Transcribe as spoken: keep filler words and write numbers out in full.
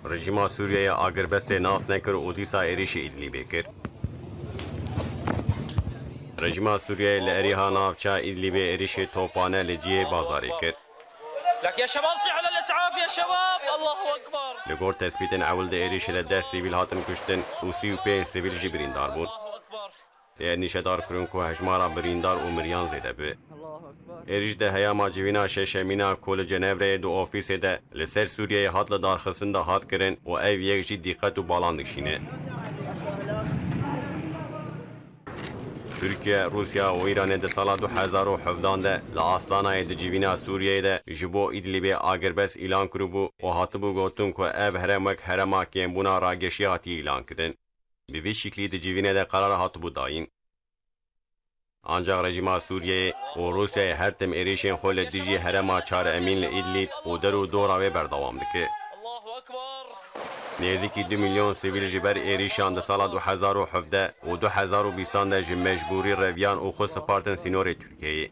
Rejîma Sûriyeyê agirbestê nas nekir û dîsa êrişî Îdlîbê kir. Rejîma Sûriyeyê li Erîha navça Îdlîbê êrişê topane li cihê bazarê kir. لك يا شباب، صيحوا للإسعاف يا شباب. الله أكبر. Li gor tespîtên ewil di êrişê de deh sivîl hatin kuştin û sî û pênc sivîl jî birîndar bûn. الله أكبر. Tê nîşedar kirin ku hejmara birîndar û miriyan zêde bi. Êrîş di heyama civîna şeşemîna ku li Cenevreyê di ofîsê de li ser Sûriyeyê hat li darxistin de hat kirin û ev yek jî dîqet û balan dikişîne. Tirkiye, Rûsya û Îranê di sala du hezar û hevdan de li Astanayê di civîna Sûriyeyê de ji bo Îdlîbê agirbest îlan kiribû û hatibû gotin ku ev herem wek herema kêmbûna rageşî hatiye îlan kirin. Bi vî şiklî di civînê de qerar hatibû dayîn. Ancaq rejîma Sûriyeyê û Rûsyayê her tim êrişên xwe li dijî herema Çar Emîn li Îdlîb û der û dora wê berdewam dike. الله أكبر. Nêzîkî du milyon sivîl ji ber êrişan di sala du hezar û hevdeh û du hezar û bîstan de ji mecbûrî reviyan û xwe spartin sînorê Tirkiyeyê.